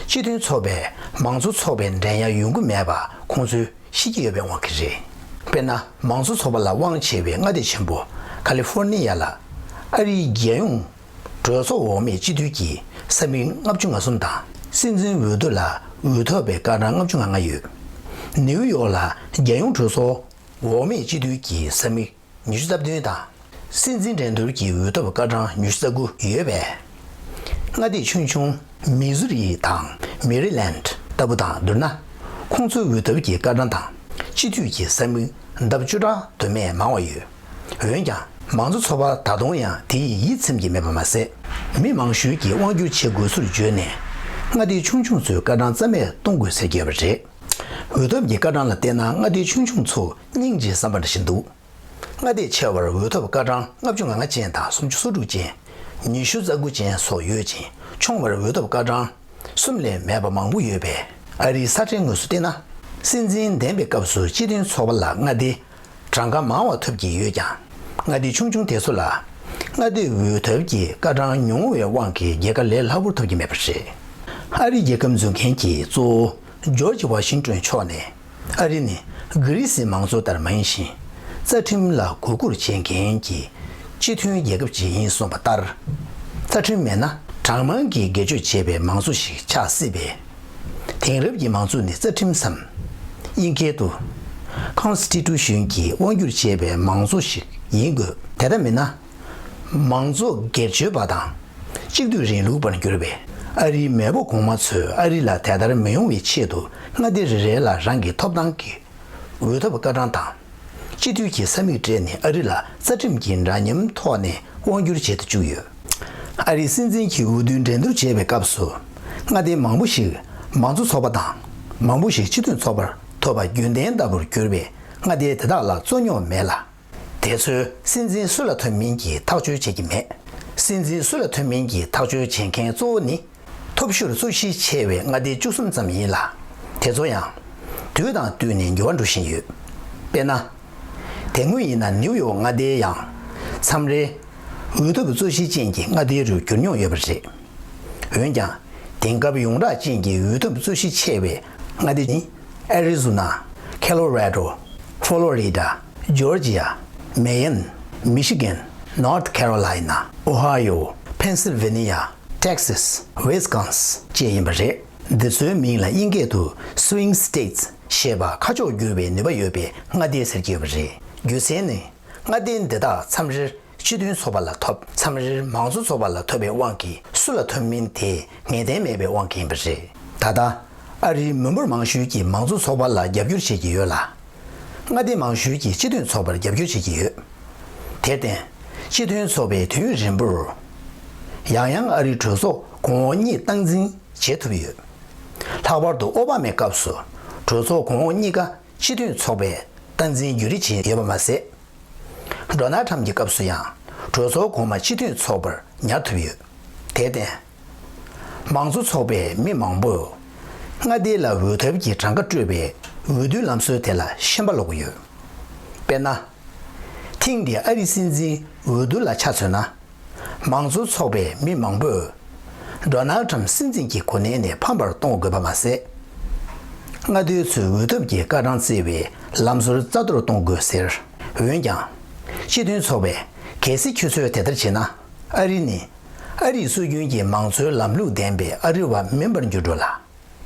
སྤྱི་མཐུན་ཚོགས་པས་མང་གཙོ་ཚོགས་པའི་འགྲན་ཡ་ཡོང་གི་མེད་པ་ཁོང་ཚོས་ཤེས་ཀྱི་ཡོད་པའི་དབང་གིས་རེད། དཔེར་ན། མང་གཙོ་ཚོགས་པ་ལ་དབང་ཆེ་བའི་མངའ་སྡེ་ཆེན་པོ་ཁ་ལི་ཧྥོར་ནི་ཡ་ལ་ཨ་རིའི་རྒྱལ་ཡོངས་གྲོས་ཚོགས་འོག་མའི་སྤྱི་འཐུས་ཀྱི་ས་མིག་ལྔ་བཅུ་ང་གསུམ་དང་། སྲིད་འཛིན་འོས་བསྡུ་ལ་འོས་ཐོབ་པའི་བཀའ་གྲངས་ལྔ་བཅུ་ང་ལྔ་ཡོད། ནིའུ་ཡོག་ལ་རྒྱལ་ཡོངས་གྲོས་ཚོགས་འོག་མའི་སྤྱི་འཐུས་ཀྱི་ས་མིག་ཉི་ཤུ་རྩ་བདུན་དང་། སྲིད་འཛིན་འགྲན་བསྡུར་གྱི་འོས་ཐོབ་བཀའ་གྲངས་ཉི་ཤུ་རྩ་དགུ་ཡོད་པས། མངའ་སྡེ་ཆུང་ཆུང་མི་ཟུ་རི་དང་མེ་རི་ལེནཌ་ལྟ་བུ་དང་བསྡུར་ན། ཁོང་ཚོའི་འོས་ཐོབ་ཀྱི་བཀའ་གྲངས་དང་སྤྱི་འཐུས་ཀྱི་ས་མིག་ལྡབ་བཅུ་ཕྲག་དུ་མས་མང་བ་ཡོད། འོན་ཀྱང་། མང་གཙོ་ཚོགས་པ་ད་དུང་ཡང་དེ་ཡི་ཡིད་ཚིམ་གྱི་མེད་པ་མ་ཟད། མི་མང་ཤོས་ཀྱིས་དབང་སྒྱུར་བྱེད་དགོས་ཚུལ་བརྗོད་ནས། མངའ་སྡེ་ཆུང་ཆུང་ཚོའི་བཀའ་གྲངས་རྩ་མེད་གཏོང་དགོས་ཟེར་གྱི་ཡོད་པ་རེད། འོས་ཐོབ་ཀྱི་བཀའ་གྲངས་ལ་བལྟས་ན། མངའ་སྡེ་ཆུང་ཆུང་ཚོ་སྙིང་རྗེ་བསམ་པ་འདྲ་ཞིག་འདུག་མངའ་སྡེ་ཆེ་བར་འོས་ཐོབ་བཀའ་གྲངས་ལྔ་བཅུ་ང་ལྔ་ཅན་དང་སུམ་ཅུ་སོ་དྲུག་ཅན། ཉི་ཤུ་རྩ་དགུ་ཅན་སོགས་ཡོད་ཅིང་། ཆུང་བར་འོས་ཐོབ་བཀའ་གྲངས་གསུམ་ལས་མེད་པ་མང་པོ་ཡོད་པས། ཨ་རིའི་ས་ཁྲའི་ངོས་སུ་བལྟས་ན། སྲིད་འཛིན་འདེམས་པའི་སྐབས་སུ་སྤྱི་མཐུན་ཚོགས་པ་ལ་མངའ་སྡེ་གྲངས་ཀ་མང་བ་ཐོབ་ཀྱི་ཡོད་ཀྱང་། མངའ་སྡེ་ཆུང་ཆུང་དེ་ཚོ་ལ་མངའ་སྡེའི་འོས་ཐོབ་ཀྱི་བཀའ་གྲངས་ཉུང་བའི་དབང་གིས་རྒྱལ་ཁ་ལས་སླ་པོར་ཐོབ་ཀྱི་མེད་པ་རེད། ཨ་རིའི་རྒྱལ་ཁབ་འཛུགས་མཁན་གྱི་གཙོ་བོ་ཇོརྗ་ཝ་ཤིང་ཏོན་མཆོག་ནས། ཨ་རི་ནི་གྷི་རི་སིའི་མང་གཙོ་ལྟར་མ་ཡིན་ཞིང་། རྩ་ཁྲིམས་ལ་གུས་བཀུར་བྱེད་མཁན་གྱི་སྤྱི་མཐུན་རྒྱལ་ཁབ་ཅིག་ཡིན་གསུངས་པ་ལྟར། རྩ་ཁྲིམས་མེད་ན་གྲངས་མང་གིས་སྒེར་གཅོད་བྱས་པའི་མང་གཙོ་ཞིག་ཆགས་སྲིད་པས། དེང་རབས་ཀྱི་མང་གཙོ་ནི་རྩ་ཁྲིམས་སམ། དབྱིན་སྐད་དུ། Constitution གྱིས་དབང་སྒྱུར་བྱས་པའི་མང་གཙོ་ཞིག་ཡིན་དགོས། དེ་ལྟར་མིན་ན། མང་གཙོ་སྒེར་གཅོད་པ་དང་། གཅིག་སྡུད་རིང་ལུགས་པར་འགྱུར་བས། ཨ་རིའི་མེས་པོ་གོང་མ་ཚོས་ཨ་རི་ལ་དེ་ལྟར་མི་ཡོང་བའི་ཆེད་དུ། མངའ་སྡེ་རེ་རེ་ལ་རང་གི་ཐོབ་ཐང་གི་འོས་ཐོབ་བཀའ་གྲངས་དང་། སྤྱི་འཐུས་ཀྱི་ས་མིག་སྤྲད་ནས། ཨ་རི་ལ་རྩ་ཁྲིམས་ཀྱི་འདྲ་མཉམ་ཐོག་ནས་དབང་སྒྱུར་བྱེད་དུ་བཅུག་ཡོད། ཨ་རིའི་སྲིད་འཛིན་གྱི་འོས་བསྡུའི་འགྲན་བསྡུར་བྱེད་པའི་སྐབས་སུ། མངའ་སྡེ་མང་པོ་ཞིག་མང་གཙོ་ཚོགས་པ་དང་། མང་པོ་ཞིག་སྤྱི་མཐུན་ཚོགས་པར་ཐོབ་པ་རྒྱུན་ལྡན་ལྟ་བུར་གྱུར་པས། མངའ་སྡེ་དེ་དག་ལ་རྩོད་རྙོག་མེད་ལ། དེ་ཚོས་སྲིད་འཛིན་སུ་ལ་ཐོབ་མིན་གྱི་ཐག་གཅོད་བྱེད་ཀྱི་མེད། སྲིད་འཛིན་སུ་ལ་ཐོབ་མིན་གྱི་ཐག་གཅོད་བྱེད་མཁན་གཙོ་བོ་ནི། ཐོབ་ཤུགས་གཙོ་ཆེ་བའི་མངའ་སྡེ་བཅུ་གསུམ་ཙམ་ཡིན་ལ། དེ་ཚོ་ཡང་། དུས་དང་བསྟུན་ནས་འགྱུར་བ་འགྲོ་བཞིན་ཡོད། དཔེར་ན། དེ་སྔོན་ཡིན་ན་ནིའུ་ཡོག་མངའ་སྡེ་ཡང་། མཚམས་རེ། འོས་ཐོབ་གཙོ་ཆེ་ཅན་གྱི་མངའ་སྡེ་རུ་འགྱུར་མྱོང་ཡོད་པ་རེད། འོན་ཀྱང་། དེང་སྐབས་ཡོངས་གྲགས་ཅན་གྱི་འོས་ཐོབ་གཙོ་ཆེ་ཆེ་བའི་མངའ་སྡེ་ནི། ཨེ་རི་ཛོ་ན། ཁེ་ལོ་ར་ཌོ། ཕོ་ལོ་རི་ཌ། ཇོར་ཇི་ཡ། མེ་ཡན། མི་ཤི་གན། ནོར་ཐི་ཁེ་རོ་ལའི་ན། ཨོ་ཧའི་ཡོ། ཕེན་སིལ་ཝེ་ནི་ཡ། ཏེག་སིས། ཝིས་ཀོན་སིན་བཅས་ཡིན་པ་རེད། འདི་ཚོའི་མིང་ལ་དབྱིན་སྐད་དུ་Swing States ཞེས་པ། ཁ་ཕྱོགས་འགྱུར་བའི་ནུས་པ་ཡོད་པའི་མངའ་སྡེ་ཟེར་གྱི་ཡོད་པ་རེད། རྒྱུ་མཚན་ནི། མངའ་སྡེ་འདི་དག་མཚམས་རེར་སྤྱི་མཐུན་ཚོགས་པ་ལ་ཐོབ། མཚམས་རེར་མང་གཙོ་ཚོགས་པ་ལ་ཐོབ་པའི་དབང་གིས། སུ་ལ་ཐོབ་མིན་དེ་ངེས་གཏན་མེད་པའི་དབང་གིས་ཡིན་པ་རེད། ད་ལྟ། ཨ་རིའི་མི་འབོར་མང་ཤོས་ཀྱིས་མང་གཙོ་ཚོགས་པ་ལ་རྒྱབ་སྐྱོར་བྱེད་ཀྱི་ཡོད་ལ། མངའ་སྡེ་མང་ཤོས་ཀྱིས་སྤྱི་མཐུན་ཚོགས་པར་རྒྱབ་སྐྱོར་བྱེད་ཀྱི་ཡོད། དེར་བརྟེན། སྤྱི་མཐུན་ཚོགས་པས་དུས་ཡུན་རིང་པོར། ཡང་ཡང་ཨ་རིའི་གྲོས་ཚོགས་གོང་འོག་གཉིས་སྟངས་འཛིན་བྱེད་ཐུབ་ཡོད། ལྷག་པར་དུ་ཨོ་བྷ་མའི་སྐབས་སུ། གྲོས་ཚོགས་གོང་འོག་གཉིས་ཀ་སྤྱི་མཐུན་ཚོགས་པས་སྟངས་འཛིན་བརྒྱུད་རིམ་བྱས་ཡོད་པ་མ་ཟད། ཌོ་ནལ་ཁྲམ་གྱི་སྐབས་སུ་ཡང་། གྲོས་ཚོགས་གོང་མ་སྤྱི་མཐུན་ཚོགས་པར་ཉར་ཐུབ་ཡོད། དེར་བརྟེན། མང་གཙོ་ཚོགས་པའི་མི་མང་པོས། མངའ་སྡེ་ལ་འོས་ཐོབ་ཀྱི་གྲངས་ཀ་སྤྲོད་པའི་འོས་བསྡུའི་ལམ་སྲོལ་དེ་ལ་ཞེན་པ་ལོག་གི་ཡོད། དཔེར་ན། ཐེངས་འདིའི་ཨ་རིའི་སྲིད་འཛིན་འོས་བསྡུ་ལ་ཆ་མཚོན་ན། མང་གཙོ་ཚོགས་པའི་མི་མང་པོས། ཌོ་ནལ་ཁྲམ་སྲིད་འཛིན་གྱི་གོ་གནས་ནས་ཕམ་པར་གཏོང་དགོས་པ་མ་ཟད། མངའ་སྡེ་ཚོས་འོས་ཐོབ་ཀྱི་བཀའ་གྲངས་བརྩི་བའི་ལམ་སྲོལ་རྩ་གཏོར་གཏོང་དགོས་ཟེར། འོན་ཀྱང་། སྤྱི་མཐུན་ཚོགས་པས་གལ་སྲིད་ཁྱོད་ཚོས་དེ་ལྟར་བྱས་ན། ཨ་རི་ནི། ཨ་རིའི་སྲོལ་རྒྱུན་གྱི་མང་གཙོའི་ལམ་ལུགས་ལྡན་པའི་ཨ་རི་བ་མིན་པར་འགྱུར་འགྲོ་ལ།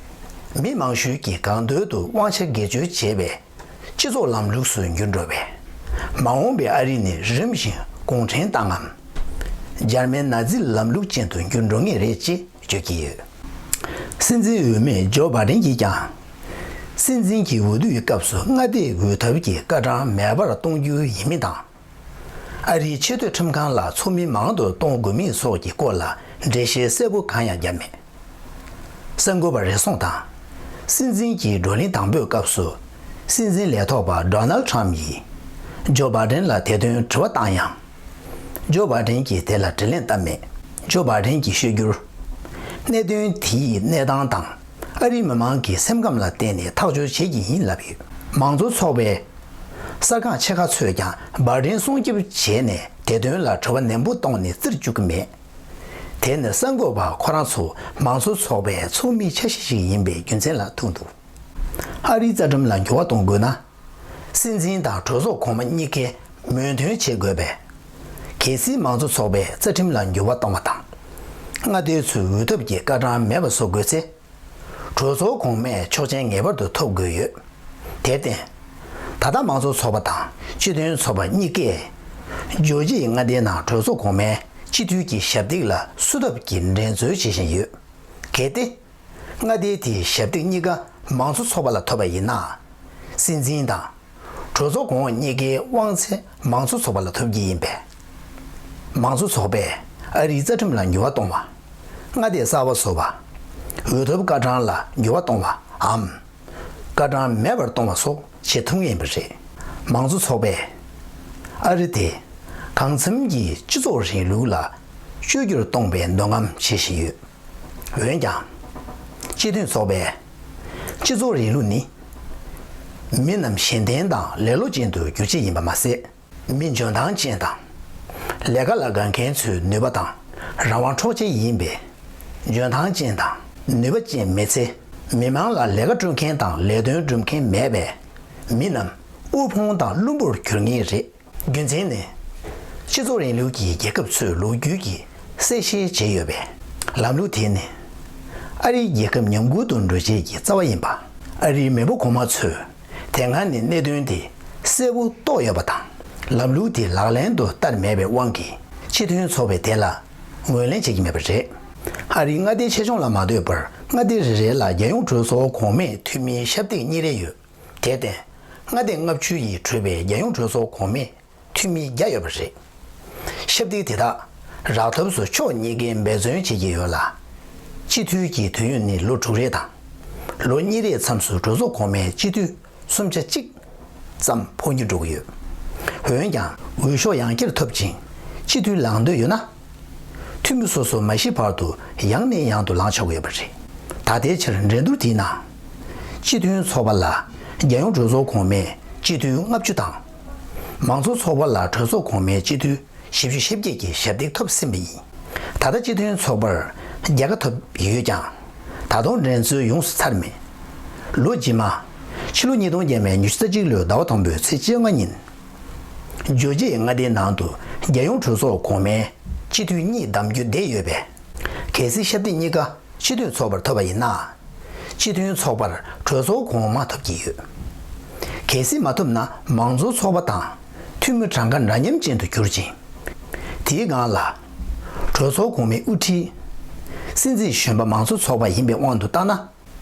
མི་མང་ཤོས་ཀྱིས་གང་འདོད་དུ་དབང་ཆ་སྒེར་གཅོད་བྱེད་པའི་སྤྱི་ཚོགས་ལམ་ལུགས་སུ་འགྱུར་འགྲོ་བས། མ་འོངས་པའི་ཨ་རི་ནི་རིམ་བཞིན་གུང་ཁྲན་ཏང་ངམ། འཇར་མན་ན་ཛི་ལམ་ལུགས་ཅན་དུ་འགྱུར་འགྲོ་ངེས་རེད་ཅེས་བརྗོད་ཀྱི་ཡོད། སྲིད་འཛིན་འོས་མི་ཇོ་བྷ་ཌེན་གྱིས་ཀྱང་ སྲིད་འཛིན་གྱི་འོས་བསྡུ་ཡི་སྐབས་སུ་མངའ་སྡེའི་འོས་ཐོབ་ཀྱི་སྐར་གྲངས་མེད་པར་གཏོང་རྒྱུ་ཡིན་མིན་དང་། ཨ་རིའི་ཆེས་མཐོའི་ཁྲིམས་ཁང་ལ་ཚོགས་མི་མང་དུ་གཏོང་དགོས་མིན་སོགས་ཀྱི་སྐོར་ལ་འགྲེལ་བཤད་གསལ་པོ་གང་ཡང་བརྒྱབ་མེད། གསར་འགོད་པ་རེ་ཟུང་དང་། སྲིད་འཛིན་གྱི་བགྲོ་གླེང་དང་པོའི་སྐབས་སུ། སྲིད་འཛིན་ལས་ཐོག་པ་ཌོ་ནལ་ཊམ་ཡིས། ཇོ་བྷ་ཌེན་ལ་དེ་དོན་དྲི་བ་བཏང་ཡང་། ཇོ་བྷ་ཌེན་གྱིས་དེ་ལ་དྲིས་ལན་བཏབ་མེད། ཇོ་བྷ་ཌེན་གྱིས་བཤད་རྒྱུར། གནད་དོན་དེའི་གནས་སྟངས་དང་། ཨ་རིའི་མི་མང་གི་སེམས་ཁམས་ལ་བརྟེན་ནས་ཐག་གཅོད་བྱེད་ཀྱི་ཡིན་ལབ་ཡོད། མང་གཙོ་ཚོགས་པའི་གསར་ཁང་ཆེ་ཁག་ཚོས་ཀྱང་བྷ་ཌེན་སྲུང་སྐྱོབ་བྱས་ནས་དེ་དོན་ལ་དྲི་བ་ནན་པོ་བཏང་ནས་བཙིར་བཅུག་གི་མེད། དེ་ནི་གསར་འགོད་པ་ཁོ་རང་ཚོ་མང་གཙོ་ཚོགས་པའི་ཚོགས་མིའི་འཆར་གཞི་ཞིག་ཡིན་པའི་རྒྱུ་མཚན་ལ་ཐུག་འདུག་ཨ་རིའི་རྩ་ཁྲིམས་ལ་འགྱུར་བ་གཏོང་དགོས་ན། སྲིད་འཛིན་དང་གྲོས་ཚོགས་གོང་མ་གཉིས་ཀས་མོས་མཐུན་བྱེད་དགོས་པས། གལ་སྲིད་མང་གཙོ་ཚོགས་པས་རྩ་ཁྲིམས་ལ་འགྱུར་བ་གཏོང་བ་དང་། མངའ་སྡེ་ཚོའི་འོས་ཐོབ་ཀྱི་སྐར་གྲངས་མེད་པ་བཟོ་དགོས་ཚེ། གྲོས་ཚོགས་གོང་མས་ཆོག་མཆན་ངེས་པར་དུ་ཐོབ་དགོས་ཡོད། དེར་བརྟེན། ད་ལྟ་མང་གཙོ་ཚོགས་པ་དང་སྤྱི་མཐུན་ཚོགས་པ་གཉིས་ཀས། ཇོར་ཇི་ཡའི་མངའ་སྡེའི་ནང་གྲོས་ཚོགས་གོང་མའི་སྤྱི་འཐུས་ཀྱི་ཞབས་སྟེགས་ལ་སུ་ཐོབ་ཀྱི་འགྲན་རྩོད་བྱེད་བཞིན་ཡོད། གལ་ཏེ། མངའ་སྡེ་དེའི་ཞབས་སྟེགས་གཉིས་ཀ་མང་གཙོ་ཚོགས་པ་ལ་ཐོབ་པ་ཡིན་ན། སྲིད་འཛིན་དང་། གྲོས་ཚོགས་གོང་འོག་གཉིས་ཀའི་དབང་ཚད་མང་གཙོ་ཚོགས་པ་ལ་ཐོབ་ཀྱི་ཡིན་པས། མང་གཙོ་ཚོགས་པས་ཨ་རིའི་རྩ་ཁྲིམས་ལ་འགྱུར་བ་གཏོང་བ། མངའ་སྡེ་གསར་པ་བཟོ་བ། འོས་ཐོབ་སྐར་གྲངས་ལ་འགྱུར་བ་གཏོང་བའམ། སྐར་གྲངས་མེད་པར་གཏོང་བ་སོགས་བྱེད་ཐུབ་ངེས་པ་རེད། མང་གཙོ་ཚོགས་པས། ཨ་རི་དེ། གང་འཚམ་གྱི་སྤྱི་ཚོགས་རིང་ལུགས་ལ། བཅོས་བསྒྱུར་གཏོང་བའི་འདོད་རྔམ་བྱེད་བཞིན་ཡོད། འོན་ཀྱང་། སྤྱི་མཐུན་ཚོགས་པས། སྤྱི་ཚོགས་རིང་ལུགས་ནི། མི་རྣམས་གཞན་ལྡན་དང་ལེ་ལོ་ཅན་དུ་འགྱུར་ཆེད་ཡིན་པ་མ་ཟད། མི་འཇོན་ཐང་ཅན་དང་། ལས་ཀ་ལ་དགའ་མཁན་ཚོའི་ནུས་པ་དང་རང་དབང་འཕྲོག་ཆེད་ཡིན་པས། འཇོན་ཐང་ཅན་དང་ནུས་པ་ཅན་མེད་ཚེ། མི་མང་ལ་ལས་ཀ་སྤྲོད་མཁན་དང་ལས་དོན་སྒྲུབ་མཁན་མེད་པས། མི་རྣམས་དབུལ་ཕོངས་དང་བླུན་པོར་གྱུར་ངེས་རེད། རྒྱུ་མཚན་ནི། སྤྱི་ཚོགས་རིང་ལུགས་ཀྱི་རྒྱལ་ཁབ་ཚོས་ལོ་རྒྱུས་ཀྱི་གསལ་བཤད་བྱས་ཡོད་པས། ལམ་ལུགས་དེ་ནི། ཨ་རིའི་རྒྱལ་ཁབ་ཉམས་རྒུད་དུ་འགྲོ་བྱེད་ཀྱི་རྩ་བ་ཡིན་པ། ཨ་རིའི་མེས་པོ་གོང་མ་ཚོས། དེ་སྔ་ནས་གནད་དོན་དེ་གསལ་པོ་རྟོགས་ཡོད་པ་དང་། ལམ་ལུགས་དེ་ལག་ལེན་དུ་བསྟར་མེད་པའི་དབང་གིས། སྤྱི་མཐུན་ཚོགས་པས་དེ་ལ་ངོས་ལེན་བྱེད་ཀྱི་མེད་པ་རེད། ཨ་རིའི་མངའ་སྡེ་ཆེ་ཆུང་ལ་མ་ལྟོས་པར་མངའ་སྡེ་རེ་རེ་ལ་རྒྱལ་ཡོངས་གྲོས་ཚོགས་གོང་མའི་འཐུས་མིའི་ཞབས་སྟེགས་གཉིས་རེ་ཡོད། དེར་བརྟེན། མངའ་སྡེ་ལྔ་བཅུ་ཡིས་གྲུབ་པའི་རྒྱལ་ཡོངས་གྲོས་ཚོགས་གོང་མའི་འཐུས་མི་བརྒྱ་ཡོད་པ་རེད། ཞབས་སྟེགས་དེ་དག་རག་ཐབས་སུ་ཕྱོགས་གཉིས་ཀས་འབད་བརྩོན་བྱེད་ཀྱི་ཡོད་ལ། སྤྱི་འཐུས་ཀྱི་དུས་ཡུན་ནི་ལོ་དྲུག་རེ་དང་། ལོ་གཉིས་རེའི་མཚམས་སུ་གྲོས་ཚོགས་གོང་མའི་སྤྱི་འཐུས་སུམ་ཆ་གཅིག་ཙམ་ཕོག་སྙིང་འགྲོ་གི་ཡོད། འོན་ཀྱང་འོས་ཤོག་ཡང་བསྐྱར་ཐོབ་ཅིང་སྤྱི་འཐུས་ལངས་འདོད་ཡོད་ན། འཐུས་མི་སོ་སོ་མ་ཤི་བར་དུ་ཡང་ནས་ཡང་དུ་ལངས་ཆོག་གི་ཡོད་པ་རེད། ད་ལྟའི་ཆར་འགྲན་བསྡུར་དེའི་ནང་། སྤྱི་མཐུན་ཚོགས་པ་ལ་རྒྱལ་ཡོངས་གྲོས་ཚོགས་གོང་མའི་སྤྱི་འཐུས་ལྔ་བཅུ་དང་། མང་གཙོ་ཚོགས་པ་ལ་གྲོས་ཚོགས་གོང་མའི་སྤྱི་འཐུས་བཞི་བཅུ་ཞེ་བརྒྱད་ཀྱི་ཞབས་སྟེགས་ཐོབ་ཟིན་པ་ཡིན། ད་ལྟ་སྤྱི་མཐུན་ཚོགས་པར་རྒྱལ་ཁ་ཐོབ་ཡོད་ཀྱང་། ད་དུང་འགྲན་རྩོད་ཡོངས་སུ་ཚར་མེད། ལོ་རྗེས་མ། ཕྱི་ལོ་ཉིས་སྟོང་བརྒྱ་མེད་ཉི་ཤུ་རྩ་གཅིག་ལོའི་ཟླ་བ་དང་པོའི་ཚེས་བཅོ་ལྔ་ཉིན། ཇོར་ཇི་ཡའི་མངའ་སྡེའི་ནང་དུ་རྒྱལ་ཡོངས་གྲོས་ཚོགས་གོང་མའི་སྤྱི་འཐུས་གཉིས་བདམས་རྒྱུ་བསྡད་ཡོད་པས། གལ་སྲིད་ཞབས་སྟེགས་གཉིས་ཀ་སྤྱི་མཐུན་ཚོགས་པར་ཐོབ་པ་ཡིན་ན། སྤྱི་མཐུན་ཚོགས་པར་གྲོས་ཚོགས་གོང་མ་ཐོབ་ཀྱི་ཡོད། གལ་སྲིད་མ་ཐོབ་ན་མང་གཙོ་ཚོགས་པ་དང་འཐུས་མི་གྲངས་ཀ་འདྲ་མཉམ་ཅན་དུ་གྱུར་ཅིང་། དེའི་སྒང་ལ། གྲོས་ཚོགས་གོང་མའི་དབུ་ཁྲིད། སྲིད་འཛིན་གཞོན་པ་མང་གཙོ་ཚོགས་པ་ཡིན་པའི་དབང་དུ་བཏང་ན།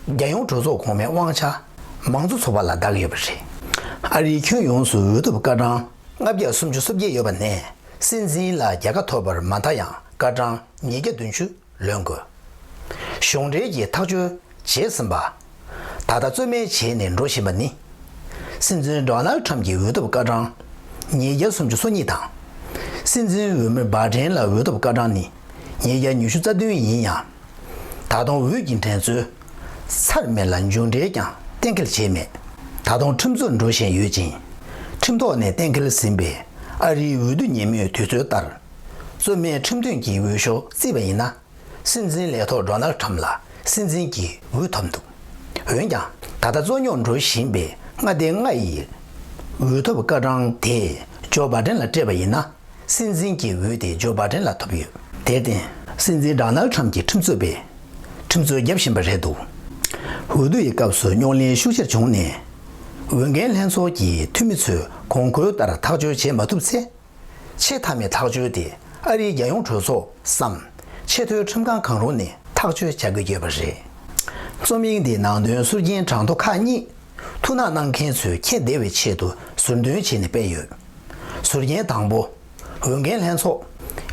རྒྱལ་ཡོངས་གྲོས་ཚོགས་གོང་མའི་དབང་ཆ་མང་གཙོ་ཚོགས་པ་ལ་བདག་ཡོད་པ་རེད། ཨ་རིའི་ཁྱོན་ཡོངས་སུ་འོས་ཐོབ་སྐར་གྲངས་ལྔ་བརྒྱ་སུམ་ཅུ་སོ་བརྒྱད་ཡོད་པ་ནས་སྲིད་འཛིན་ལ་རྒྱལ་ཁ་ཐོབ་པར་མ་མཐའ་ཡང་སྐར་གྲངས་ཉིས་བརྒྱ་བདུན་ཅུ་ལོན་དགོས། གཞུང་འབྲེལ་གྱིས་ཐག་གཅོད་བྱས་ཟིན་པ། ད་ལྟ་རྩོད་མེད་བྱས་ནས་འགྲོ་བཞིན་པ་ནི། སྲིད་འཛིན་ཌོ་ནལ་ཊམ་གྱི་འོས་ཐོབ་སྐར་གྲངས་ཉིས་བརྒྱ་སུམ་ཅུ་སོ་གཉིས་དང་། སྲིད་འཛིན་འོས་མི་བྷ་ཌེན་ལ་འོས་ཐོབ་སྐར་གྲངས་ནི་ཉིས་བརྒྱ་ཉི་ཤུ་རྩ་བདུན་ཡིན་ཡང་། ད་དུང་འོས་ཀྱི་འགྲན་རྩོད་ཚར་མེད་ལ་མཇུག་འབྲས་ཀྱང་གཏན་འཁེལ་བྱས་མེད། ད་དུང་ཁྲིམས་རྩོད་འགྲོ་བཞིན་ཡོད་ཅིང་། ཁྲིམས་ཐོག་ནས་གཏན་འཁེལ་ཟིན་པའི་ཨ་རིའི་འོས་བསྡུ་ཉིན་མོའི་དུས་ཚོད་ལྟར། རྩོད་མེད་ཁྲིམས་མཐུན་གྱི་འོས་ཤོག་བརྩིས་པ་ཡིན་ན། སྲིད་འཛིན་ལས་ཐོག་ཌོ་ནལ་ཊམ་ལ་སྲིད་འཛིན་གྱི་འོས་ཐོབ་འདུག་འོན་ཀྱང་། ད་ལྟ་རྩོད་རྙོག་འགྲོ་བཞིན་པའི་མངའ་སྡེ་ལྔ་ཡི་འོས་ཐོབ་སྐར་གྲངས་དེ་ཇོ་བྷ་ཌེན་ལ་སྤྲད་པ་ཡིན་ན། སྲིད་འཛིན་གྱི་འོས་དེ་ཇོ་བྷ་ཌེན་ལ་ཐོབ་ཡོད། དེར་བརྟེན། སྲིད་འཛིན་ཌོ་ནལ་ཊམ་གྱི་ཁྲིམས་རྩོད་པས་ཁྲིམས་རྩོད་བརྒྱབ་བཞིན་པ་རེད་འདུག་འོས་བསྡུ་ཡི་སྐབས་སུ་རྙོག་གླེང་ཤུགས་ཆེར་བྱུང་ནས། འོས་འགན་ལྷན་ཚོགས་ཀྱི་འཐུས་མི་ཚོས་གོང་བཀུར་ལྟར་ཐག་གཅོད་བྱེད་མ་ཐུབ་ཚེ། ཆེས་མཐའ་མའི་ཐག་གཅོད་དེ་ཨ་རིའི་རྒྱལ་ཡོངས་གྲོས་ཚོགས་སམ། ཆེས་མཐོའི་ཁྲིམས་ཁང་གང་རུང་ནས་ཐག་གཅོད་བྱ་དགོས་ཀྱི་ཡོད་པ་རེད། རྩོམ་ཡིག་འདིའི་ནང་དོན་ཟུར་རྒྱན་གྲངས་ཐོ་ཁག་གཉིས། ཐུགས་སྣང་གནང་མཁན་ཚོས་མཁྱེན་བདེ་བའི་ཆེད་དུ་ཟུར་འདོན་བྱས་ནས་སྤེལ་ཡོད། ཟུར་རྒྱན་དང་པོ། འོས་འགན་ལྷན་ཚོགས།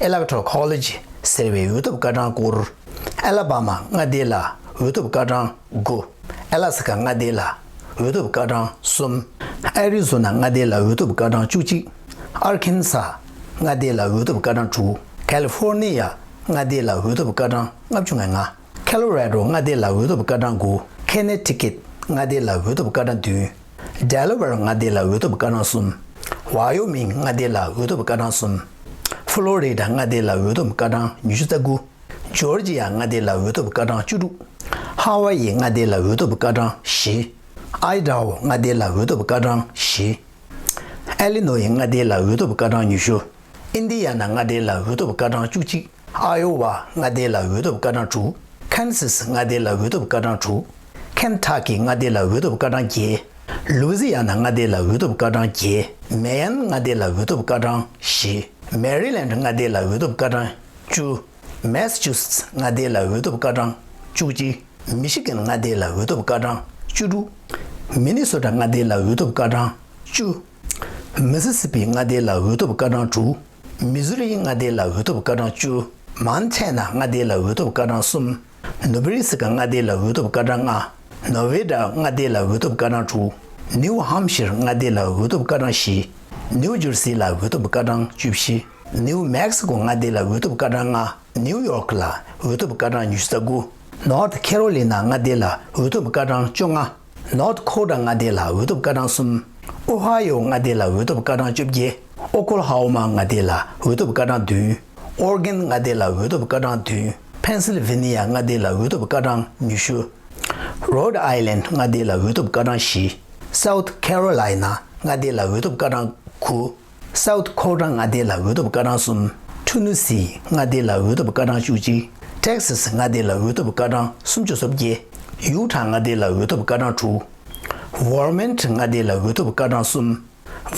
Electoral College ཟེར་བའི་འོས་ཐོབ་བཀའ་གྲངས་བསྐུར། ཨ་ལ་བྷ་མ་མངའ་སྡེ་ལ་འོས་ཐོབ་བཀའ་གྲངས་དགུ། ཨ་ལ་སི་ཀ་མངའ་སྡེ་ལ་འོས་ཐོབ་བཀའ་གྲངས་གསུམ། ཨ་རི་ཛོ་ན་མངའ་སྡེ་ལ་འོས་ཐོབ་བཀའ་གྲངས་བཅུ་གཅིག། ཨར་ཁན་ས་མངའ་སྡེ་ལ་འོས་ཐོབ་བཀའ་གྲངས་དྲུག། ཁ་ལི་ཧྥོར་ནི་ཡ་མངའ་སྡེ་ལ་འོས་ཐོབ་བཀའ་གྲངས་ལྔ་བཅུ་ང་ལྔ། ཁོ་ལོ་ར་ཌོ་མངའ་སྡེ་ལ་འོས་ཐོབ་བཀའ་གྲངས་དགུ། ཁོ་ནེ་ཊི་ཀེཊ་མངའ་སྡེ་ལ་འོས་ཐོབ་བཀའ་གྲངས་བདུན། ཌེ་ལ་ཝེར་མངའ་སྡེ་ལ་འོས་ཐོབ་བཀའ་གྲངས་གསུམ། ཝ་ཡོ་མིང་མངའ་སྡེ་ལ་འོས་ཐོབ་བཀའ་གྲངས་གསུམ། ཕུ་ལོ་རི་ཌ་མངའ་སྡེ་ལ་འོས་ཐོབ་བཀའ་གྲངས་ཉི་ཤུ་རྩ་དགུ། ཇོར་ཇི་ཡ་མངའ་སྡེ་ལ་འོས་ཐོབ་བཀའ་གྲངས་བཅུ་དྲུག། ཧ་ཝ་ཡི་མངའ་སྡེ་ལ་འོས་ཐོབ་བཀའ་གྲངས་བཞི། ཨའི་ཌ་ཧོ་མངའ་སྡེ་ལ་འོས་ཐོབ་བཀའ་གྲངས་བཞི། ཨེ་ལི་ནོ་ཡི་མངའ་སྡེ་ལ་འོས་ཐོབ་བཀའ་གྲངས་ཉི་ཤུ། ཨིན་ཌི་ཡ་ན་མངའ་སྡེ་ལ་འོས་ཐོབ་བཀའ་གྲངས་བཅུ་གཅིག། ཨ་ཡོ་ཝ་མངའ་སྡེ་ལ་འོས་ཐོབ་བཀའ་གྲངས་དྲུག། ཁན་སཱ་སི་མངའ་སྡེ་ལ་འོས་ཐོབ་བཀའ་གྲངས་དྲུག། ཁེན་ཐ་ཀི་མངའ་སྡེ་ལ་འོས་ཐོབ་བཀའ་གྲངས་བརྒྱད། ལུའུ་ཟི་ཡ་ན་མངའ་སྡེ་ལ་འོས་ཐོབ་བཀའ་གྲངས་བརྒྱད། མེ་ཡན་མངའ་སྡེ་ལ་འོས་ཐོབ་བཀའ་གྲངས་བཞི། མེ་རི་ལེན་ཌ་མངའ་སྡེ་ལ་འོས་ཐོབ་བཀའ་གྲངས་བཅུ། མེ་སི་ཆུ་སེ་ཊི་མངའ་སྡེ་ལ་འོས་ཐོབ་བཀའ་གྲངས་བཅུ་གཅིག། མི་ཤི་གན་མངའ་སྡེ་ལ་འོས་ཐོབ་བཀའ་གྲངས་བཅུ་དྲུག། མི་ནི་སོ་ཊ་མངའ་སྡེ་ལ་འོས་ཐོབ་བཀའ་གྲངས་བཅུ། མི་སི་སི་པི་མངའ་སྡེ་ལ་འོས་ཐོབ་བཀའ་གྲངས་དྲུག། མི་ཟུ་རི་མངའ་སྡེ་ལ་འོས་ཐོབ་བཀའ་གྲངས་བཅུ། མོན་ཐེ་ན་མངའ་སྡེ་ལ་འོས་ཐོབ་བཀའ་གྲངས་གསུམ། ནུ་བྷི་རི་སི་ཀ་མངའ་སྡེ་ལ་འོས་ཐོབ་བཀའ་གྲངས་ལྔ། ནོ་ཝེ་ཌ་མངའ་སྡེ་ལ་འོས་ཐོབ་བཀའ་གྲངས་དྲུག། ནིའུ་ཧམ་ཤིར་མངའ་སྡེ་ལ་འོས་ཐོབ་བཀའ་གྲངས་བཞི། ནིའུ་ཇར་སི་ལ་འོས་ཐོབ་བཀའ་གྲངས་བཅུ་བཞི། ནིའུ་མེག་སི་ཀོ་མངའ་སྡེ་ལ་འོས་ཐོབ་བཀའ་གྲངས་ལྔ། ནིའུ་ཡོག་ལ་འོས་ཐོབ་བཀའ་གྲངས་ཉི་ཤུ་རྩ་དགུ། ནོར་ཐ་ཁེ་རོ་ལི་ན་མངའ་སྡེ་ལ་འོས་ཐོབ་བཀའ་གྲངས་བཅོ་ལྔ། ནོར་ཐ་ཁོ་ཌ་མངའ་སྡེ་ལ་འོས་ཐོབ་བཀའ་གྲངས་གསུམ། ཨོ་ཧ་ཡོ་མངའ་སྡེ་ལ་འོས་ཐོབ་བཀའ་གྲངས་བཅོ་བརྒྱད། ཨོ་ཀོ་ལ་ཧོ་མ་མངའ་སྡེ་ལ་འོས་ཐོབ་བཀའ་གྲངས་བདུན། ཨོར་གན་མངའ་སྡེ་ལ་འོས་ཐོབ་བཀའ་གྲངས་བདུན། ཕེན་སིལ་ཝེ་ནི་ཡ་མངའ་སྡེ་ལ་འོས་ཐོབ་བཀའ་གྲངས་ཉི་ཤུ། རོཌ་ཨའི་ལེན་ཌ་མངའ་སྡེ་ལ་འོས་ཐོབ་བཀའ་གྲངས་བཞི། སའུ་ཐ་ཁེ་རོ་ལའི་ན་མངའ་སྡེ་ལ་འོས་ཐོབ་བཀའ་གྲངས་དགུ། སའུ་ཐ་ཁོ་ཌ་མངའ་སྡེ་ལ་འོས་ཐོབ་བཀའ་གྲངས་གསུམ། ཊེ་ནེ་སི་མངའ་སྡེ་ལ་འོས་ཐོབ་བཀའ་གྲངས་བཅུ་གཅིག། ཊེག་སཱ་སི་མངའ་སྡེ་ལ་འོས་ཐོབ་བཀའ་གྲངས་སུམ་ཅུ་སོ་བརྒྱད། ཡུ་ཊ་མངའ་སྡེ་ལ་འོས་ཐོབ་བཀའ་གྲངས་དྲུག། ཝར་མིན་ཊོན་མངའ་སྡེ་ལ་འོས་ཐོབ་བཀའ་གྲངས་གསུམ།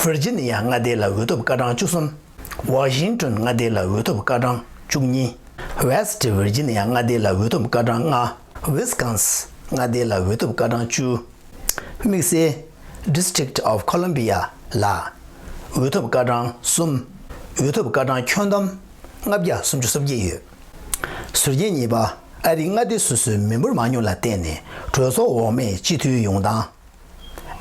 ཝིར་ཇི་ནི་ཡ་མངའ་སྡེ་ལ་འོས་ཐོབ་བཀའ་གྲངས་བཅུ་གསུམ། ཝ་ཤིང་ཊོན་མངའ་སྡེ་ལ་འོས་ཐོབ་བཀའ་གྲངས་བཅུ་གཉིས། ཝེ་སི་ཊི་ཝིར་ཇི་ནི་ཡ་མངའ་སྡེ་ལ་འོས་ཐོབ་བཀའ་གྲངས་ལྔ། ཝི་སི་ཀོན་སིན་མངའ་སྡེ་ལ་འོས་ཐོབ་བཀའ་གྲངས་བཅུ། དམིགས་བསལ་District of Columbia ལ་འོས་ཐོབ་བཀའ་གྲངས་གསུམ། འོས་ཐོབ་བཀའ་གྲངས་ཁྱོན་བསྡོམས་ལྔ་བརྒྱ་སུམ་ཅུ་སོ་བརྒྱད་ཡོད། ཟུར་རྒྱན་གཉིས་པ། ཨ་རིའི་མངའ་སྡེ་སོ་སོའི་མི་འབོར་མང་ཉུང་ལ་བརྟེན་ནས་གྲོས་ཚོགས་འོག་མའི་སྤྱི་འཐུས་ཡོང་སྟངས།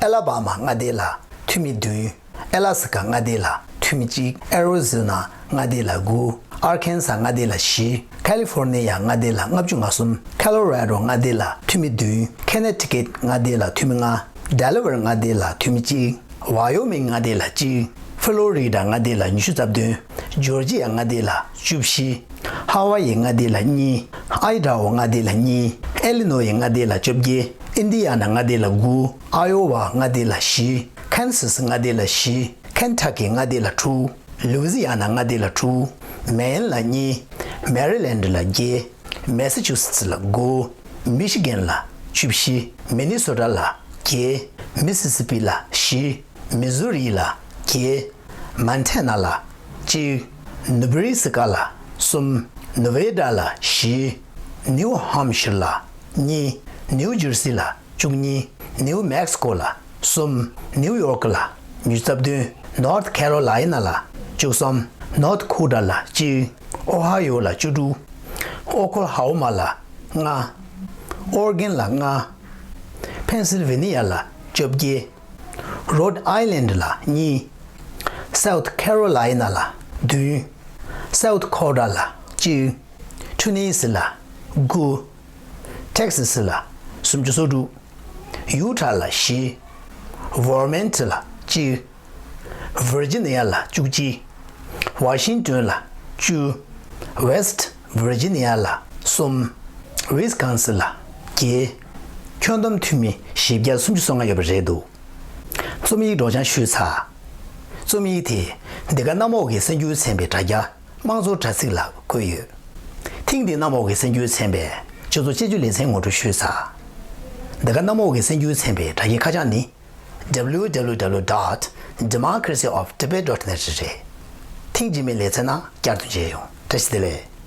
ཨ་ལ་བྷ་མ་མངའ་སྡེ་ལ་འཐུས་མི་བདུན། ཨ་ལ་སི་ཀ་མངའ་སྡེ་ལ་འཐུས་མི་གཅིག། ཨེ་རི་ཛོ་ན་མངའ་སྡེ་ལ་དགུ། ཨར་ཁན་ས་མངའ་སྡེ་ལ་བཞི། ཁ་ལི་ཧྥོར་ནི་ཡ་མངའ་སྡེ་ལ་ལྔ་བཅུ་ང་གསུམ། ཁོ་ལོ་ར་ཌོ་མངའ་སྡེ་ལ་འཐུས་མི་བདུན། ཁོ་ནེ་ཊི་ཀེཊ་མངའ་སྡེ་ལ་འཐུས་མི་ལྔ། ཌེ་ལ་ཝེར་མངའ་སྡེ་ལ་འཐུས་མི་གཅིག། ཝ་ཡོ་མིང་མངའ་སྡེ་ལ་གཅིག། ཕྷ་ལོ་རི་ཌ་མངའ་སྡེ་ལ་ཉི་ཤུ་རྩ་བདུན། ཇོར་ཇི་ཡ་མངའ་སྡེ་ལ་བཅུ་བཞི། ཧ་ཝ་ཡི་མངའ་སྡེ་ལ་གཉིས། ཨའི་ཌ་ཧོ་མངའ་སྡེ་ལ་གཉིས། ཨེ་ལི་ནོ་ཡི་མངའ་སྡེ་ལ་བཅོ་བརྒྱད། ཨིན་ཌི་ཡ་ན་མངའ་སྡེ་ལ་དགུ། ཨ་ཡོ་ཝ་མངའ་སྡེ་ལ་བཞི། ཁན་སཱ་སི་མངའ་སྡེ་ལ་བཞི། ཁེན་ཐ་ཀི་མངའ་སྡེ་ལ་དྲུག། ལུའུ་ཟི་ཡ་ན་མངའ་སྡེ་ལ་དྲུག། མེ་ཡན་ལ་གཉིས། མེ་རི་ལེན་ཌ་ལ་བརྒྱད། མེ་སི་ཆུ་སེ་ཊི་ལ་དགུ། མི་ཤི་གན་ལ་བཅུ་བཞི། མི་ནི་སོ་ཊ་ལ་བརྒྱད། མི་སི་སི་པི་ལ་བཞི། མི་ཟུ་རི་ལ་བརྒྱད། མོན་ཐེ་ན་ལ་གཅིག། ནུ་བྷི་རི་སི་ཀ་ལ་གསུམ། ནུ་ཝེ་ཌ་ལ་བཞི། ནིའུ་ཧམ་ཤིར་ལ་གཉིས། ནིའུ་ཇར་སི་ལ་བཅུ་གཉིས། ནིའུ་མེག་སི་ཀོ་ལ་གསུམ། ནིའུ་ཡོག་ལ་ཉི་ཤུ་རྩ་བདུན། ནོར་ཐ་ཁེ་རོ་ལའི་ན་ལ་བཅུ་གསུམ། ནོར་ཐ་ཁོ་ཌ་ལ་གཅིག། ཨོ་ཧ་ཡོ་ལ་བཅུ་དྲུག། ཨོ་ཀོ་ལ་ཧོ་མ་ལ་ལྔ། ཨོར་གན་ལ་ལྔ། ཕེན་སིལ་ཝེ་ནི་ཡ་ལ་བཅོ་བརྒྱད། རོཌ་ཨའི་ལེན་ཌ་ལ་གཉིས། སའུ་ཐ་ཁེ་རོ་ལའི་ན་ལ་བདུན། སའུ་ཐ་ཁོ་ཌ་ལ་གཅིག། ཊེ་ནེ་སི་ལ་དགུ། ཊེག་སཱ་སི་ལ་སུམ་ཅུ་སོ་དྲུག། ཡུ་ཊ་ལ་བཞི། ཝར་མིན་ཊོན་ལ་གཅིག། ཝིར་ཇི་ནི་ཡ་ལ་བཅུ་གཅིག། ཝ་ཤིང་ཊོན་ལ་བཅུ། ཝེ་སི་ཊི་ཝིར་ཇི་ནི་ཡ་ལ་གསུམ། ཝི་སི་ཀོན་སིན་ལ་བརྒྱད། ཁྱོན་བསྡོམས་འཐུས་མི་བཞི་བརྒྱ་སུམ་ཅུ་སོ་ལྔ་ཡོད་པ་རེད་འདུག། རྩོམ་ཡིག་སྒྲོག་སྦྱང་ཞུས་ཚར། རྩོམ་ཡིག་དེ་འདི་ག་གནམ་འོག་གི་གསར་འགྱུར་ཚན་པའི་དྲ་རྒྱ་དམངས་གཙོ་དྲ་ཚིགས་ལ་བཀོད་ཡོད། ཐེངས་འདིའི་གནམ་འོག་གི་གསར་འགྱུར་ཚན་པས་སྤྱི་ཚོགས་དཔྱད་བརྗོད་ལེ་ཚན་ངོ་སྤྲོད་ཞུས་ཚར། འདི་ག་གནམ་འོག་གི་གསར་འགྱུར་ཚན་པའི་དྲ་རྒྱའི་ཁ་བྱང་ནི། W W W dot democracy of tibet dot net རེད། ཐེངས་རྗེས་མའི་ལེ་ཚན་ནང་བསྐྱར་དུ་མཇལ་ཡོང་། བཀྲ་ཤིས་བདེ་ལེགས།